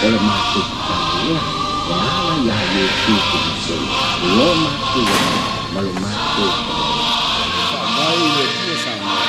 O le matou tatalo lea e ala iā Iesu Keriso lo matou Alii ma lo matou Faavae. Faavae i le Atua Samoa.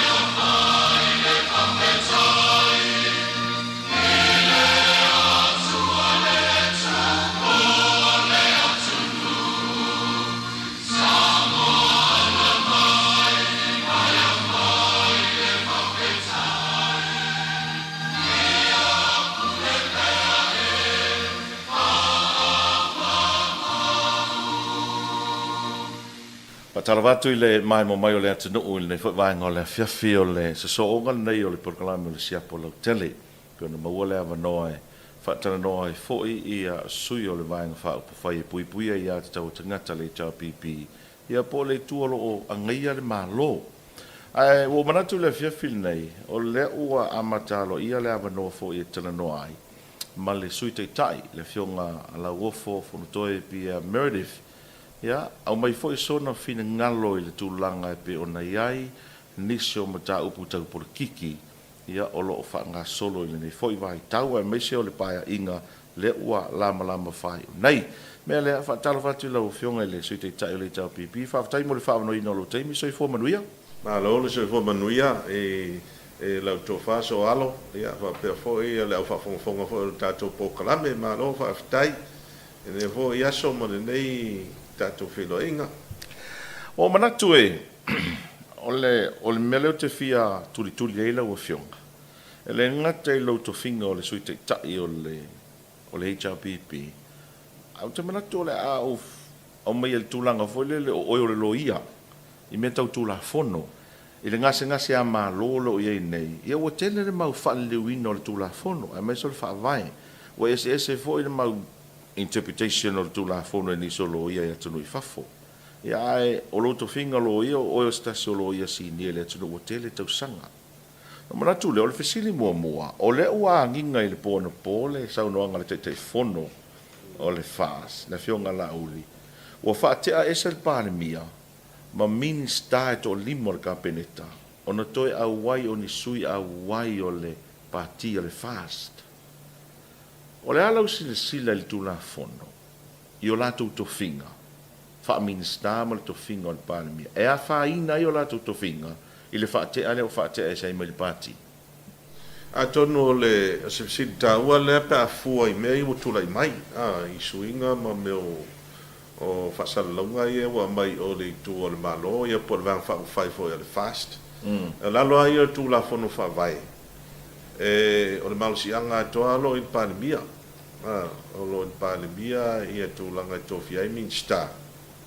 Faatalofa atu i le maemo mai o le atunuu i lenei foi vaega o le afiafi o le sosooga lenei o le polokalame o le Siapo Lautele. E pei ona maua le avanoa e faatalanoa ai foi ia sui o le Vaega Faaupufai e Puipuia i Aiatatau a Tagata, le HRPP, ia po o le itu o lo o agaia le Malo. Ae ua ou manatu i le afiafi lenei, o lea ua amata aloaia le avanoa foi e talanoa ai ma le Sui Taitai, le Afioga a Lauofo Fonotoe Pierre Meredith, ia, aumai foi sona finagalo i le tulaga e pei ona i ai nisi o mataupu tau polokiki, ia, o lo o faagasolo i lenei foi vaitau aemaise o le paeaiga lea ua lamalama faaiu nei. Mea lea, faatalofa atu i lau Afioga i le Sui Taitai o le HRPP, faafetai mo le faaavanoaina o lou taimi. Soifua manuia. Malo le soifua manuia i lau tofa Soalo, ia faapea foi le au faafogafoga foi o le tatou polokalame. Malo faafetai i lenei foi aso ma lenei tatou feiloaiga. Ua ou manatu e, o le mea lea ou te fia tulituli ai lau Afioga, E le gata i lou tofiga o le Sui Taitai o le o le HRPP, ae ou te manatu o le a ou aumaia i le tulaga foi lele o oe o le loia i mea tau Tulafono. I le gasegase a Malo o lo o i ai nei, ia ua tele le mau faaliliuina o le Tulafono aemaise o le Faavae. Ua eseese foi le mau interpretation o le Tulafono e nisi o loia i atunuu i fafo. Ia ae o lou tofiga loia, o oe o se tasi o loia sinia i le atunuu ua tele tausaga. Ona manatu lea, o le fesili muamua, o lea ua agiga i le po anapo le saunoaga a le Taitaifono o le FAS, le Afioga Laauli, ua faatea ese le Palemia ma Minisita e toalima o le Kapeneta ona toe auai o ni sui auai o le Pati a le FAST. O le a lau silasila i le Tulafono i o latou tofiga faa-Minisita ma le tofiga o le Palemia, e afaina ai o latou tofiga i le faatea lea ua faatea ese ai mai le Pati? Atonu o le se fesili taua lea pe a fua i mea ia ua tulai mai, i suiga ma mea o faasalalauga ia ua aumai o le itu a le Malo ia po o le Vaega Faaupufai foi a le FAST. O lalo lava ia o le Tulafono Faavae, o le malosiaga atoa o lo o i le Palemia. O lo o i le Palemia ia tulaga e tofia ai Minisita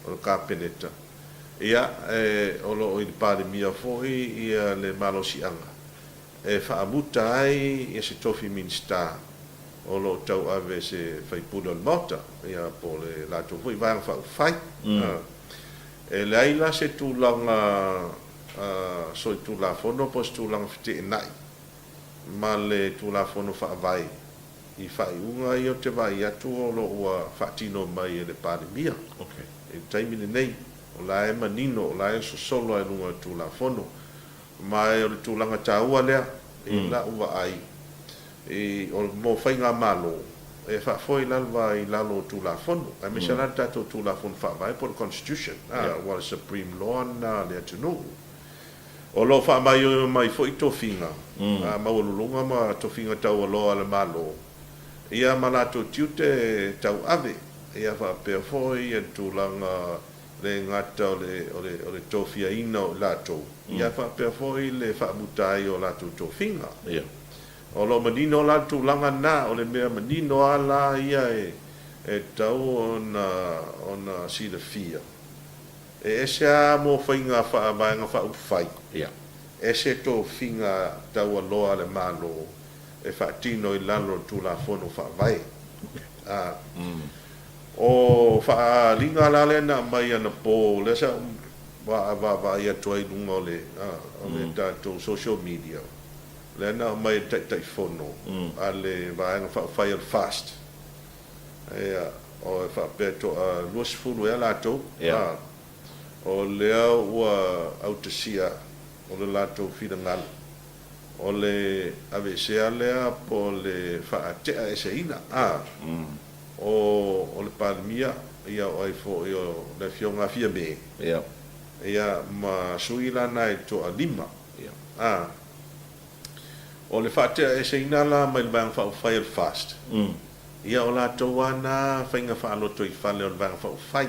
o le Kapeneta. Ia, o lo o i le Palemia foi ia le malosiaga e faamuta ai ia se tofi Minisita o lo o tauave e se sui usufono o le Maota, ia po o le latou foi Vaega Faaupufai. E leai la se tulaga solitulafono po o se tulaga feteenai ma le Tulafono Faavae i faaiuga ia ou te vaai atu o lo o ua faatino mai e le Palemia i le taimi lenei. O la e manino, o la e sosolo lava i luga o le Tulafono. Ma o le tulaga taua lea i lau vaai, mo faigamalo, e faafoe lava i lalo o Tulafono, aemaise la le tatou Tulafono Faavae po o le Constitution, aua o le Supreme Law lena a le atunuu. O lo o faamaioio mai foi tofiga maualuluga ma tofiga taualoa a le Malo, ia ma latou tiute tauave, ia faapea foi le tulaga le gata o le tofiaina o i latou, ia faapea foi le faamuta ai o latou tofiga. O lo o manino la le tulaga lena, o le mea manino lava la ia e tatau ona silafia. E ese lava mo faiga faa-Vaega Faaupufai, ese tofiga taualoa a le Malo e faatino i lalo o le Tulafono Faavae. A O faaaliga la lea na aumai anapo, lea sa ou vaavaai atu ai i luga o le o le tatou social media, lea na aumai e le Taitaifono a le Vaega Faaupufai a le FAST, Ia, o e faapea toa 20 ea latou, a, o lea ua autasia o le latou finagalo, O le aveesea lea po o le faate'aeseina, a, o, o le Palemia, ia o ai foi o le Afioga a Fiame, ia, ma sui la na e toalima, a. O le faate'aeseina la mai le Vaega Faaupufai a le FAST, ia o latou lava na faiga faalotoifale o le Vaega Faaupufai.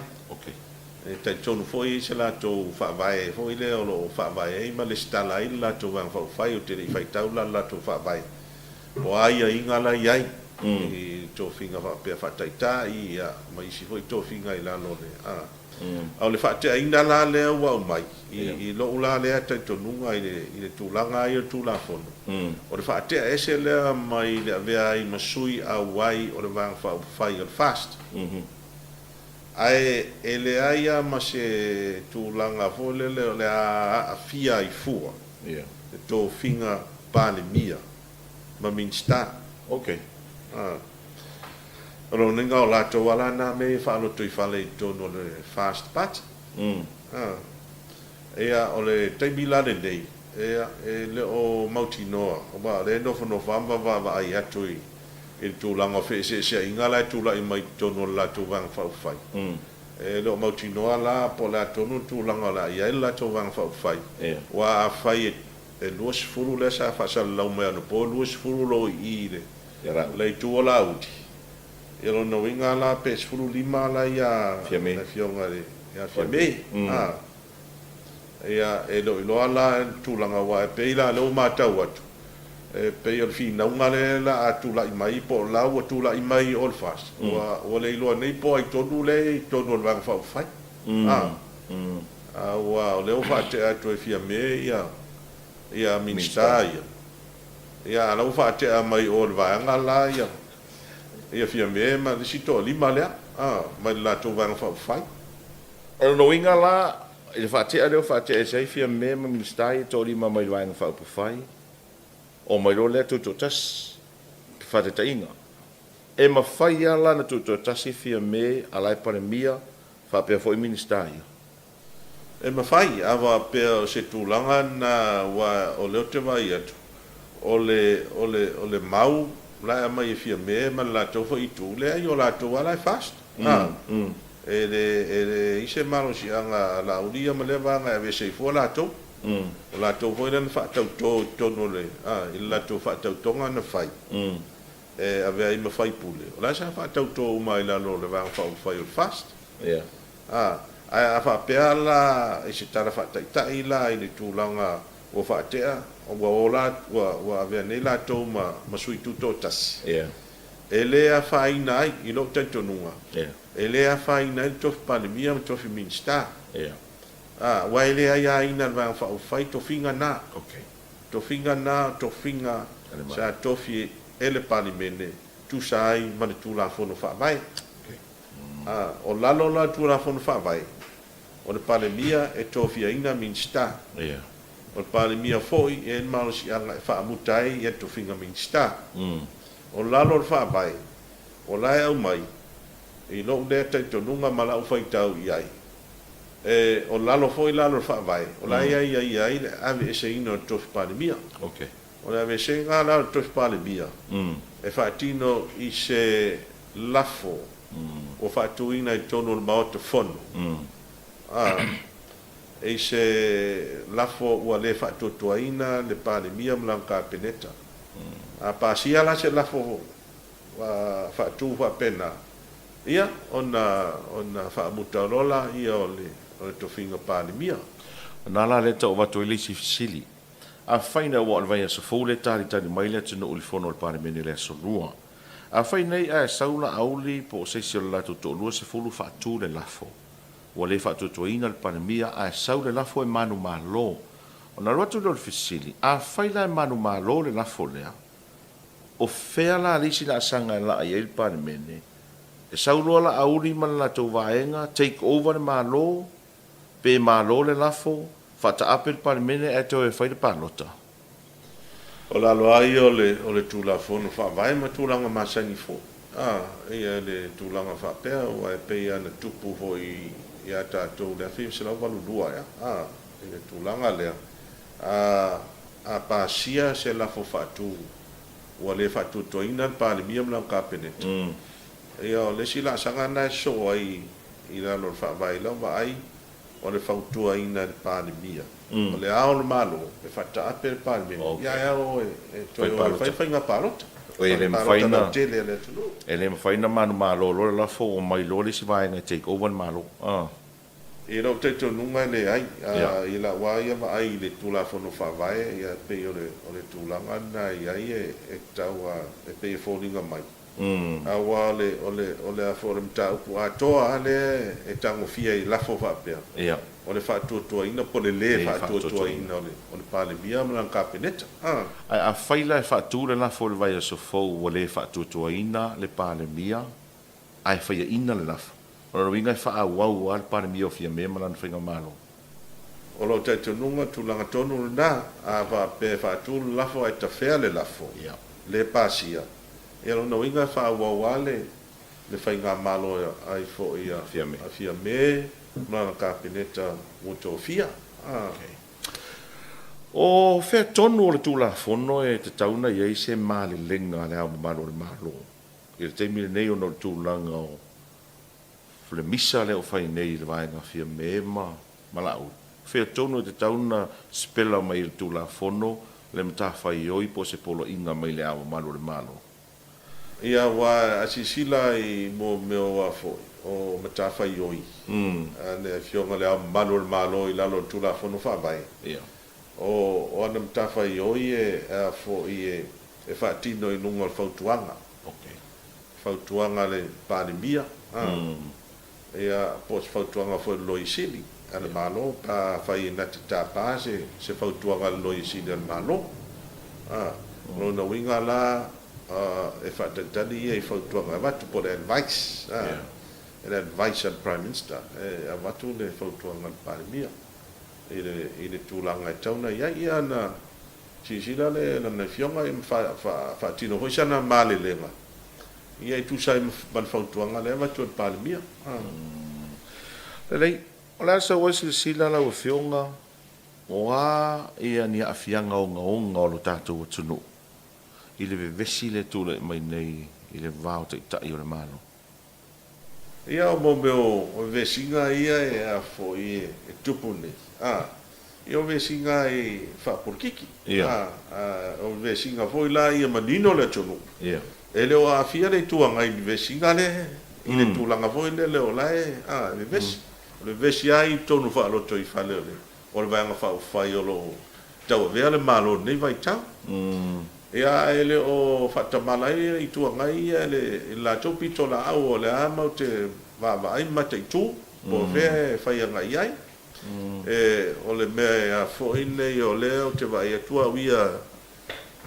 E talitonu foi e i ai se latou faavae foi lea o lo o faavae ai ma lesitala ai le latou Vaega Faaupufai, ou te le i faitau la i le latou faavae, o a aiaiga la e i ai i tofiga faapea faataitai ia ma isi foi tofiga i lalo o le a. A o le faateaina la lea ua aumai i lou la lea talitonuga i le tulaga lava ia o le Tulafono, o le faatea ese lea mai le avea ai ma sui auai o le Vaega Faaupufai o le FAST. Ae e leai lava ma se tulaga foi lele o le a aafia ai fua le tofiga Palemia ma Minisita. Ok. O lona uiga o latou lava la na mea ia faalotoifale i totonu o le FAST Party. Ia, o le taimi la lenei, ia, e le o mautinoa, aua o lea e nofonofo lava ma vaavaai atu i le tulaga o feeseeseaiga la e tulai mai i totonu o le latou Vaega Faaupufai. E le o mautinoa la po o le a tonu le tulaga o le a i ai le latou Vaega Faaupufai, aua afai e 20 lea sa faasalalau mai anapo, e 20 lo i i i le itu o Laauli, ia lona uiga la pe 15 la ia le Afioga ia Fiame. Ia, e le o iloa la le tulaga aua e pei la lea ua matau atu, e pei o le finauga lea la a tulai mai po o la ua tulai mai i o le FAST, ua le iloa nei po o ai tonu lea e i totonu o le Vaega Faaupufai. Aua o lea ua faatea atu e Fiame ia ia Minisita ia, ia a o la ua faatea mai o le vaega la ia ia Fiame ma le isi toalima lea, mai le latou Vaega Faaupufai. O lona uiga la, i le faatea lea ua faatea ese ai Fiame ma Minisita ia e toalima mai le Vaega Faaupufai, omai loa lea tutoatasi, faataitaiga, e mafai lava la ona tutoatasi Fiame a la e Palemia faapea foi Minisita ia? E mafai, a faapea o se tulaga lena aua o lea ou te vaai atu, o le, o le, o le mau la e aumai e Fiame ma le latou foi itu, leai o latou lava la e FAST. A, e le, e leai se malosiaga a Laauli ia ma lea vaega e aveese ai fua latou. O latou foi lea na faatauto i totonu o le, a, i le latou faatautoga na fai, e avea ai ma faipule, o la e sa faatauto uma ai i lalo o le Vaega Faaupufai o le FAST. A, ae a faapea la i se tala faataitai la i le tulaga ua faatea, ua o la, ua, ua avea nei latou ma, ma sui tutoatasi, e le afaina ai, i lou talitonuga, e le afaina ai le tofi Palemia ma tofi Minisita. A, aua e le aiaina e le Vaega Faaupufai tofiga na. Tofiga na o tofiga sa tofi e le Palemene tusa ai ma le Tulafono Faavae. A, o lalo la o le Tulafono Faavae, o le Palemia e tofiaina Minisita. O le Palemia foi e i ai le malosiaga e faamuta ai ia tofiga Minisita. O lalo o le Faavae, o la e aumai, i lou lea talitonuga ma lau faitau i ai, e, o lalo foi la o le Faavae, o la e aiaia ai le aveeseina o le tofi Palemia. O le aveesega la o le tofi Palemia, e faatino i se lafo ua faatuina i totonu o le Maota Fono, a, i se lafo ua le faatuatuaina le Palemia ma lana Kapeneta. A pasia la se lafo faatu faapena, ia, ona, ona faamuta loa laia o le, o le tofiga Palemia. Na la lea tau avatu ai le isi fesili. Afai nei, aua o le vaiaso fou lea e talitali mai le atunuu i le fono a le Palemene i le aso Lua. Afai nei ae sau Laauli po o se isi o le latou toalua sefulu faatu le lafo, ua le faatuatuaina le Palemia ae sau le lafo e manumalo. Ona alu atu lea o le fesili, afai la e manumalo le lafo lea, o fea la le isi laasaga e laa i ai le Palemene? E sau loa Laauli ma le latou vaega, take over le Malo, Pe malo le lafo, faataape le Palemene ae toe fai le palota. O lalo lava ia o le o le Tulafono Faavae ma tulaga masani foi. A, ia le tulaga faapea aua e pei lava ona tupu foi ia tatou i le 1982 ea, a, i le tulaga lea. A, a pasia se lafo faatu ua le faatuatuaina le Palemia ma lana Kapeneta, ia o le isi laasaga lena e sosoo ai i lalo o le Faavae i lau vaai, o le fautuaina e le Palemia, o le Ao o le Malo e faataape le Palemene, ia ae ao e toe o e fai faiga palota, palota lautele a le atunuu. E le mafai ona manumalo loa le lafo ua omai loa le isi vaega e take over le Malo. I lou talitonuga e leai. I lau lava ia vaai i le Tulafono Faavae, ia e pei o le o le tulaga lena e i ai e tatau a, e pei e foliga mai. Aua o le o le o le a foi o le mataupu atoa lava lea e tagofia i lafo faapea, o le faatuatuaina po o le lē faatuatuaina o le o le Palemia ma lana Kapeneta. Ae afai la e faatu le lafo i le vaiaso fou ua le faatuatuaina le Palemia, ae faiaina le lafo. O lona uiga e faaauau lava le Palemia o Fiame ma lana faigamalo. O lou talitonuga, tulaga tonu lena, a faapea e faatu le lafo ae tafea le lafo, le pasia, ia lona uiga e faaauau lava le le faigamalo ai foi a Fiame ma lana Kapeneta ua tofia. O fea tonu o le Tulafono e tatau ona i ai se malelega a Le Ao Mamalu o le Malo? I le taimi lenei ona o le tulaga o le misa lea ua fai nei i le vaega Fiame ma Laauli, fea tonu e tatau ona sipela mai e le Tulafono le matafaioi po o se poloaiga mai le Ao Mamalu o le Malo? Ia, aua a silasila i mea o a foi, o matafaioi a le Afioga i le Ao Mamalu o le Malo i lalo o le Tulafono Faavae, o ana matafaioi e a foi e faatino i luga o le fautuaga, fautuaga a le Palemia, ia, po o se fautuaga foi a le Loia Sili a le Malo, pe afai e na te tapa se fautuaga a le Loia Sili a le Malo. O lona uiga la, e faatalitali ia i fautuaga e avatu, po o le advice, le advice a le Prime Minister, e avatu le fautuaga a le Palemia i le tulaga e tatau ona i ai. Ia ona Silasila le lana afioga ma faatino foi sana malelega ia e tusa ai ma le fautuaga lea e avatu e le Palemia. Lelei, o le a sau ai silasila lau afioga o a ia ni aafiaga ogaoga o lo tatou atunuu i le vevesi lea e tulai mai nei i le va o Taitai o le Malo? Ia o mea o vesiga ia e a foi e tupu nei a ia o vesiga e faapolokiki a o vesiga foi la ia manino le atunuu e le o aafia le Itu Agai i le vesiga lea i le tulaga foi lele o la e a e vevesi o le vevesi a i totonu faalotoifale o le o le Vaega Faaupufai o lo o tauavea le Malo i lenei vaitau. Ia, ae le o faatamala ai le Itu Agai ia i le latou pitolaau o le a matou te vaavaai ma mataitu po o fea e fai agai i ai. E, o le mea e a foi nei o lea ou te vaai atu au ia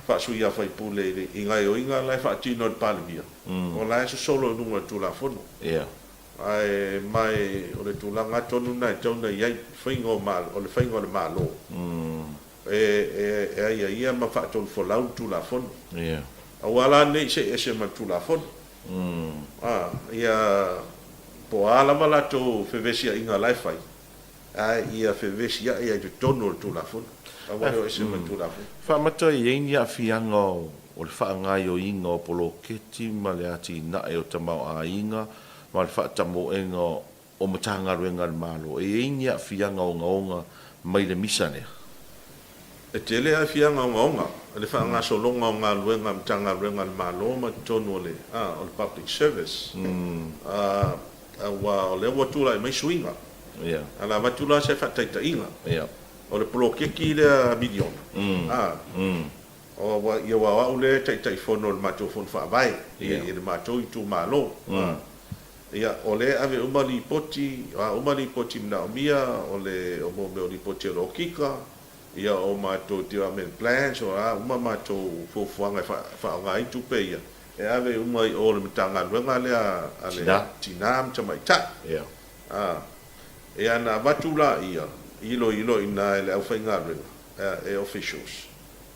faa-sui usufono i gaoioiga la e faatino e le Palemia, o la e sosolo i luga o le Tulafono. Ae mai o le tulaga tonu lena e tatau ona i ai, faiga o Malo, o le faiga o le Malo e e aiaia ma faatonufolau le Tulafono. Aua la ne i see ese ma le Tulafono. A, ia, po o a lava latou fevesiaiga la e fai, ae ia fevesiai ai i totonu o le Tulafono. Aua le o ese ma le Tulafono. Faamata e i ai ni aafiaga o le faagaoioiga o poloketi ma le atinae o tamaoaiga ma le faatamoega o Matagaluega a le Malo. E i ai ni aafiaga ogaoga mai le misa lea? E tele aafiaga ogaoga i le faagasologa o galuega a Matagaluega a le Malo ma totonu o le o le Public Service, aua o lea ua tulai mai suiga. A na avatu la se faataitaiga, o le poloketi lea miliona, Aua o au lea e Taitaifono o le matou Fono Faavae i le matou itumalo. Ia, o lea e ave uma lipoti, o a uma lipoti manaomia, o le, o mea o lipoti a le Okika, ia o matou development plans, o a uma matou fuafuaga e faaaoga ai tupe ia, e ave uma i o i le Matagaluega lea a le Tina ma Tamaitai. Ia, ona avatu laia, iloilo i ina e le aufaigaluega, e officials.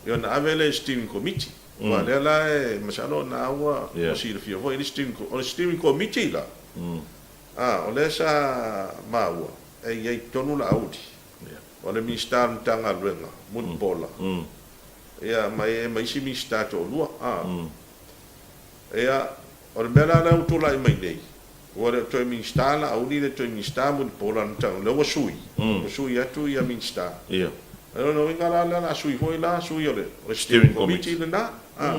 Ia ona ave lea i steering committee. Aua o lea la e masalo o lena ua silafia foi le steering o le steering committee la, a o lea sa maua e i ai tonu Laauli, o le Minisita o le Matagaluega, Mulipola, Ia, ma e ma isi Minisita toalua. A. Ia, o le mea la lea ua tulai mai nei, ua le o toe Minisita Laauli, le toe Minisita Mulipola na tau, lea ua sui, ua sui atu ia Minisita. Ia. O lona uiga la lea o le a sui foi la sui o le Steering Committee lena. A.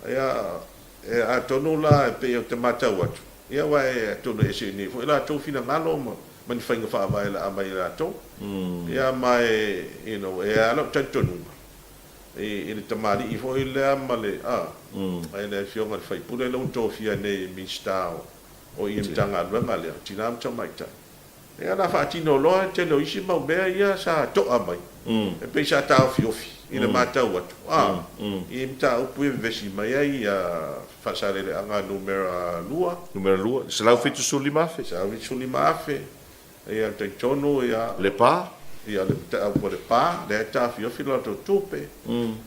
Ia, e atonu la e pei ou te matau atu, ia aua e atonu e ese nei foi latou finagalo ma ma ni faiga faavae o le a aumai e latou. Ia ma e, you know, e a lou talitonuga i, i le tamalii foi lea ma le, a, i le Afioga i le sui usufono lea ua tofia nei e Minisita o, o i le Matagaluega lea, Tina ma Tamaitai. Ia o le a faatino loa le tele o isi mau mea ia sa to'a mai, e pei sa taofiofi i le matau atu, a, i mataupu ia e vevesi mai ai Faasaleleaga numera lua. Numera lua, 175,000. 175,000, ia le talitonu ia. Lepa. Ia le mataupu a Lepa, lea e taofiofi le latou tupe.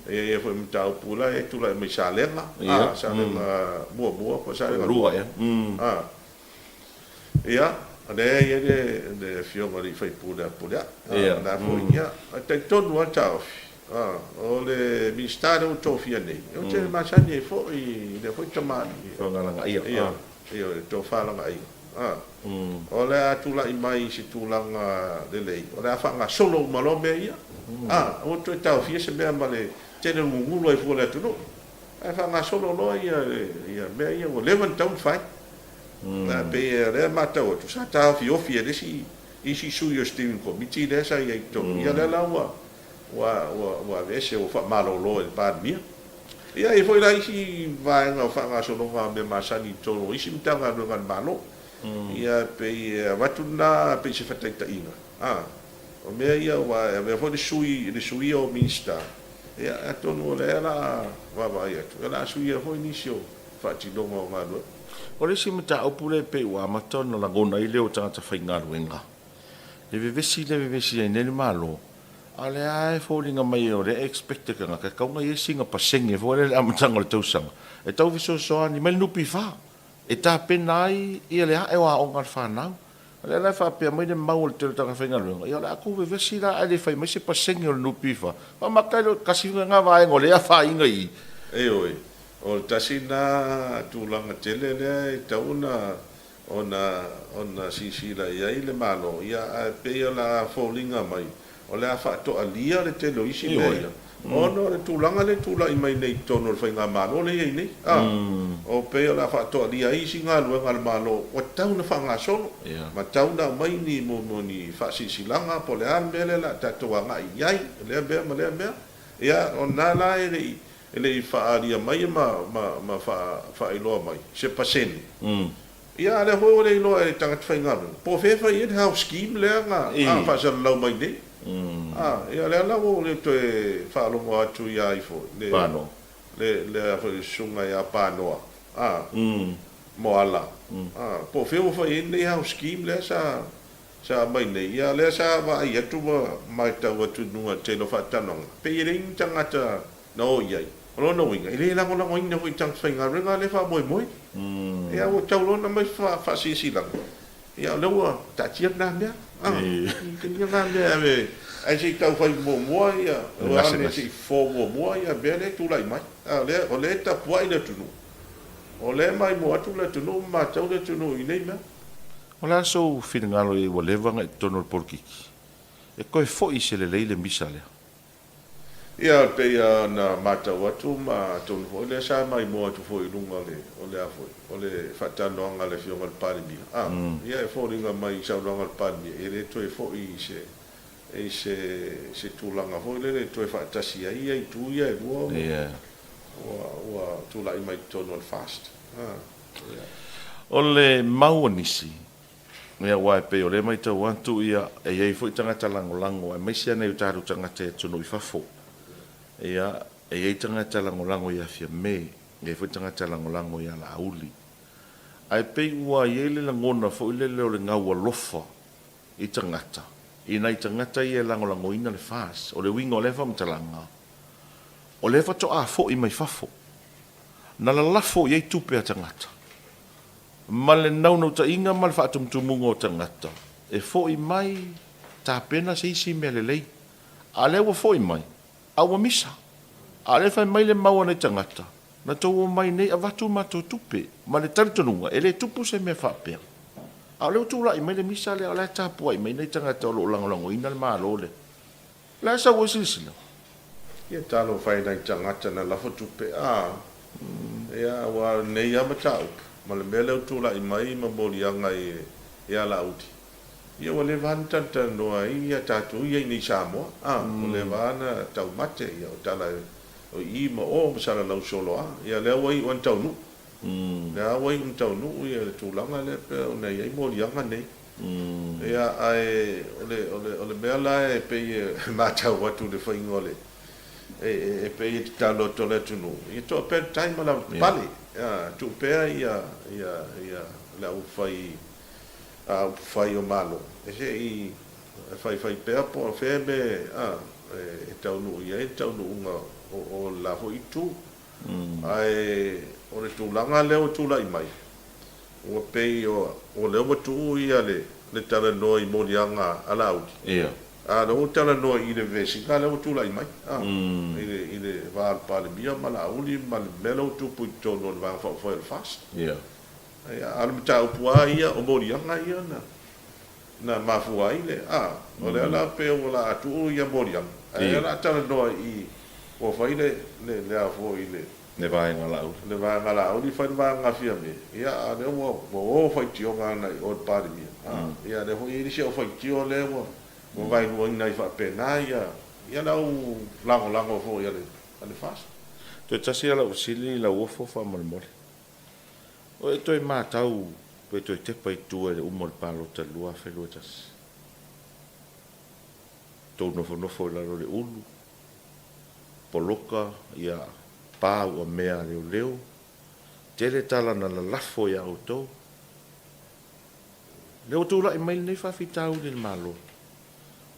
Ia ia foi mataupu la e tulai mai Salega, a, Salega muamua po o Salega lua. Lua, ia. Ia, o lea e i ai le, le Afioga i le sui usufono a Puleaa, Ia. la foi, ia, e talitonu lava le taofi, o le Minisita lea ua tofia nei, ou te masani ai foi i lea foi tamalii. Tofa Lagaia. Ia, ia, le Tofa Lagaia. O le a tulai mai i se tulaga lelei, o le a faagasolo uma loa mea ia. Aua toe taofia se mea ma le tele o le gugulu ai fua o le atunuu. Ae faagasolo loa ia, ia mea ia ua leva ona tatau ona fai. E pei o lea e matau atu, sa taofiofi e le isi isi sui o Steering Committee lea sa i ai i totonu, ia lea la ua ua ua ua aveese, ua faamalolo e le Palemia. Ia e i ai foi la isi vaega o faagasologa o mea masani i totonu o isi Matagaluega a le Malo. Ia e pei e avatu lena pei se fataitaiga, a, o mea ia aua e avea foi le sui le suia o Minisita, ia atonu o lea o le a vaavaai atu, o le a suia foi nisi o faatinoga o galuega. O le isi mataupu lea e pei ua amata ona lagona ai leo o tagata faigaluega, le vevesi lea e vevesi ai nei le Malo, a o lea lava e foliga mai o lea e expect e tagata e tatau ona i ai sina pasene foi lea i le amataga o le tausaga e tau fesoasoani mai le NPF e tapena ai ia le ae o aoga a le fanau. O lea la e faapea mai le mau a le tele o tagata faigaluega, ia o le a tou vevesi la ae le fai mai se pasene o le NPF. Faamata ai lea o le tasi lena vaega o lea e afaina i i. Ioe, O le tasi lena tulaga tele lea e tatau ona ona ona silasila i ai le Malo, ia ae pei o le a foliga mai o le a faatoalia le tele o isi mea ia ona o le tulaga lea e tulai mai nei i totonu o le faigamalo lea e i ai nei. A, o pei o le a faatoalia ai isi galuega a le Malo ua tatau ona faagasolo ma tatau ona aumai ni mo ni faasilasilaga po o le a le mea lea o le a tatou agai i ai, lea mea ma lea mea. Ia, o lena la e le i E le i faaalia mai ma, ma, ma faailoa mai se pasene. Ia, a lea foi ua le iloa e tagata faigaluega, po o fea e fai ai le house scheme lea na faasalalau mai nei. A, ia, lea la ua ou le toe faalogo atu ia ai foi, le, Panoa. le, le, foi le susuga ia Panoa, a, Moala, a, po o fea ua fai ai lenei house scheme lea sa, sa aumai nei. Ia, lea sa vaai atu ma matau atu i luga o le tele o faatalanoaga, pei e leai ni tagata na o i ai. O lona uiga, e le lagolagoina foi i tagata faigaluega lea faamoemoe. Ia ua tau loa ona aumai faasilasilaga, ia o lea ua taatia lena mea. Ia lena mea ave, ae se i tau fai muamua ia, aua se i fofo muamua ia mea lea e tulai mai. O lea e tapuai le atunuu, o lea e maimoa atu le atunuu ma matau le atunuu i nei mea. O le a sou finagalo i ai ua leva ona e totonu o le polokiki? E toe foi se lelei le misa lea. Ia, e pei lava ona matau atu ma atonu foi lea sa maimoa atu foi i luga o le, o le a foi, o le faatalanoaga a le Afioga i le Palemia. A, ia e foliga mai i saunoaga a le Palemia, e le toe foi i se, i se, se tulaga foi lele e toe faatasi ai ia itu ia e lua ua, ua, ua tulai mai i totonu o le FAST. A, ia. O le mau a nisi, Ia, aua e pei o lea e matau atu, ia, e i ai foi tagata lagolago, aemaise lava nai o tatou tagata i atunuu i fafo. Ia, e i ai tagata lagolago ia Fiame, e i ai foi tagata lagolago ia Laauli. Ae pei ua i ai le lagona foi lele o le gau alofa i tagata, i nai tagata ia e lagolagoina le FAS. O le uiga o lea faamatalaga, o lea faatoa foi mai fafo, na lalafo i ai tupe a tagata. Ma le naunautaiga ma le faatumutumuga o tagata e foi mai tapena se isi mea lelei. A lea ua foi mai, a ua misa. A o lea e fai mai le mau a nai tagata, na tou omai nei avatu matou tupe, ma le talitonuga e le tupu se mea faapea. A o lea ua tulai mai le misa lea o la e tapuai mai nai tagata o lo o lagolagoina le Malo lea. O le a sau ai silasila? Ia talofa e nai tagata na lafo tupe a ia aua o lenei lava mataupu ma le mea lea ua tulai mai ma moliaga i Alauli ia ua leva lava na talatalanoa ai ia tatou ia inei i Samoa a ua leva lava na taumate ia o tala o i ma o ma salalau solo a ia lea ua iu lava na taunuu lea ua iu na taunuu ia le tulaga lea pei ona i ai moliaga nei. Ia, ae o le, o le, o le mea la e pei e matau atu i le faiga o le, e, e, e pei e tatalo atu le atunuu, ia toa pea le tai ma lavapapale, ia, tuu pea ia, ia, ia le aufai, a upufai o Malo, e se i faifai pea po o fea mea a, e, e taunuu i ai le taunuuga o, o le la foi itu. Ae o le tulaga lea ua tulai mai, Ua pei o lea ua tuu ia le talanoa i moliaga a Laauli, a o lea ua talanoa i le vesiga lea ua tulai mai i le va o le Palemia ma Laauli ma le mea lea ua tupu i totonu o le Vaega Faaupufai o le FAST. A o le mataupu lava ia o moliaga ia na mafua ai le, a o lea la pei ua la a tuu ia moliaga, ae o lea o le a talanoa i ua fai le a foi le Le vaega Laauli. Le vaega Laauli fai le vaega Fiame, ia a o lea ua o faitioga ana i o i le Palemia, a, ia o lea foi e i ai le isi au faitio lea ua vaeluaina ai faapena ia, ia le au lagolago foi a le, a le FAST. Toe tasi lava lau fesili Lauofo faamolemole. O e toe matau pe toe tepa i tua i le uma o le palota i le 2021? Tou nofonofo i lalo o le ulu, poloka, ia, pa ua mea a leoleo, tele tala na lalafo ia outou. Lea ua tulai mai lenei faafitauli i le Malo.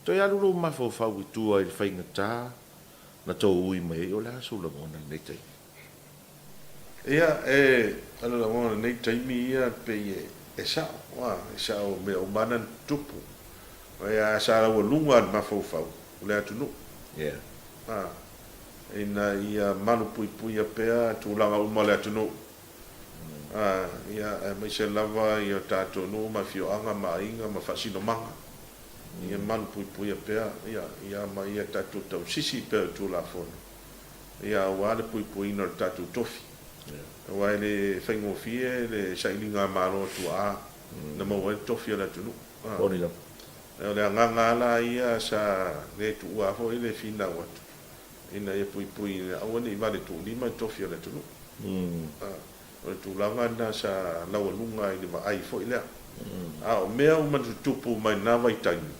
Toe alu lou mafaufau i tua i le faigata na tou ui mai ai, o le a sou lagona i lenei taimi? Ia, e, o le lagona i lenei taimi ia, pei e, e sao, a, e sao mea uma lava na tutupu. Ia, sa laualuga le mafaufau o le atunuu. Ia. A, ina ia malupuipuia pea tulaga uma o le atunuu, a, ia, aemaise lava i o tatou nuu ma afioaga ma aiga ma faasinomaga, ia malupuipuia pea, ia, ia, ma ia tatou tausisi pea i le Tulafono, ia, aua le puipuiina o le tatou tofi. Aua e le faigofie le sailiga a Malo a tuaa na maua ai le tofi o le atunuu. Moni lava. O le agaga lava la ia sa le tuua foi le finau atu ina ia puipui ina aua ne i vale tuulima le tofi o le atunuu. O le tulaga lena sa laualuga i le vaai foi lea. A o mea uma na tutupu mai lena vaitaimi,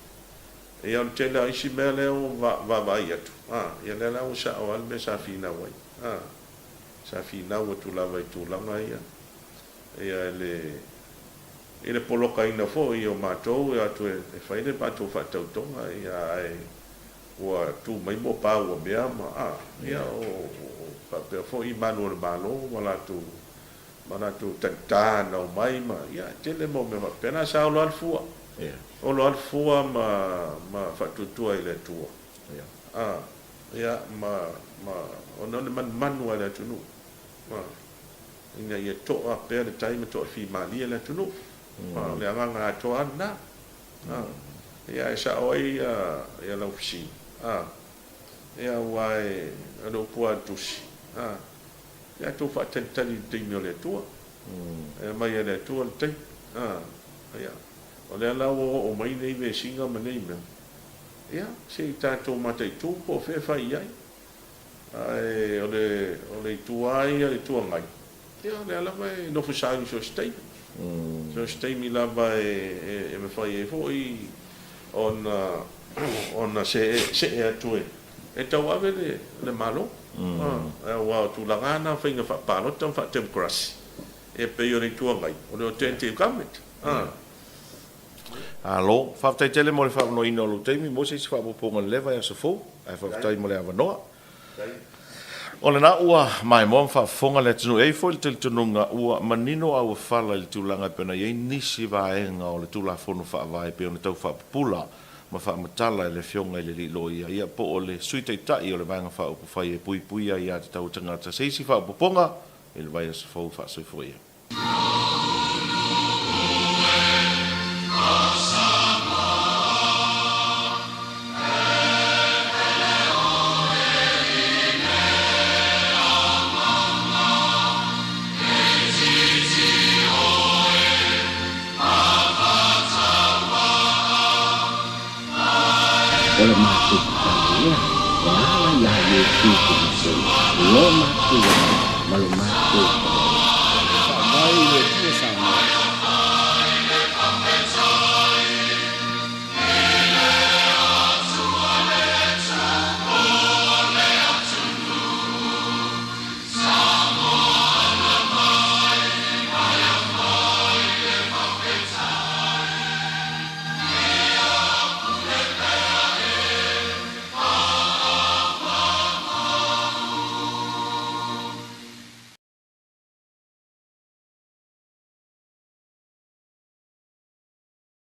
ia o le tele lava o isi mea lea ua vaavaai atu, ia lea la ua sao lava le mea sa finau ai. Sa finau atu lava i tulaga ia, ia le i le polokaina foi o matou e o atu e fai le matou faatautoga, ia ae ua tu mai mopa ua mea ma a, ia o faapea foi malu o le Malo ma latou ma latou tagita na omai ma, ia e tele mau mea faapena. Sa olo lava le fua, olo lava le fua ma ma faatuatua i le Atua, a, ia ma ma ona o le manumanu lava i le atunuu, a. Ina ia to'a pea le tai ma toafimalie le atunuu. O le agaga atoa lava lena. Ia e sao ai ia lau fesili, ia aua o le upu lava a le Tusi, ia outou faatalitali i le taimi o le Atua. E aumai e le Atua le taimi. Ia, o lea la ua oo mai nei vesiga ma nei mea, ia se i tatou mataitu po o fea e fai i ai. Ae o le, o le itu lava ia, le Itu Agai, ia o lea lava e nofo sauni i so o se taimi. So o se taimi lava e, e mafai ai foi ona, ona see, see atu e, e tauave le, le Malo. Aua o tulaga lava na o faiga faapalota ma faatemokarasi, e pei o le Itu Agai, o le alternative government. Malo. Faafetai tele mo le faaavanoaina o lou taimi mo se isi faaopoopoga i le vaiaso fou, ae faafetai mo le avanoa. O lena ua maimoa ma faafofoga le atunuu. E i ai foi le talitonuga ua manino auofala i le tulaga e pei ona i ai nisi vaega o le Tulafono Faavae e pei ona tau faapupula. ma faamatala e le Afioga i le Alii Loia, ia, po o le Sui Taitai o le Vaega Faaupufai e Puipuia Aiatatau a Tagata, se isi faaopoopoga i le vaiaso fou. Faasoifua ia. O le matou tatalo lea e ala iā Iesu Keriso lo matou ola ma lo matou faamaoni. Faavae i le Atua Samoa.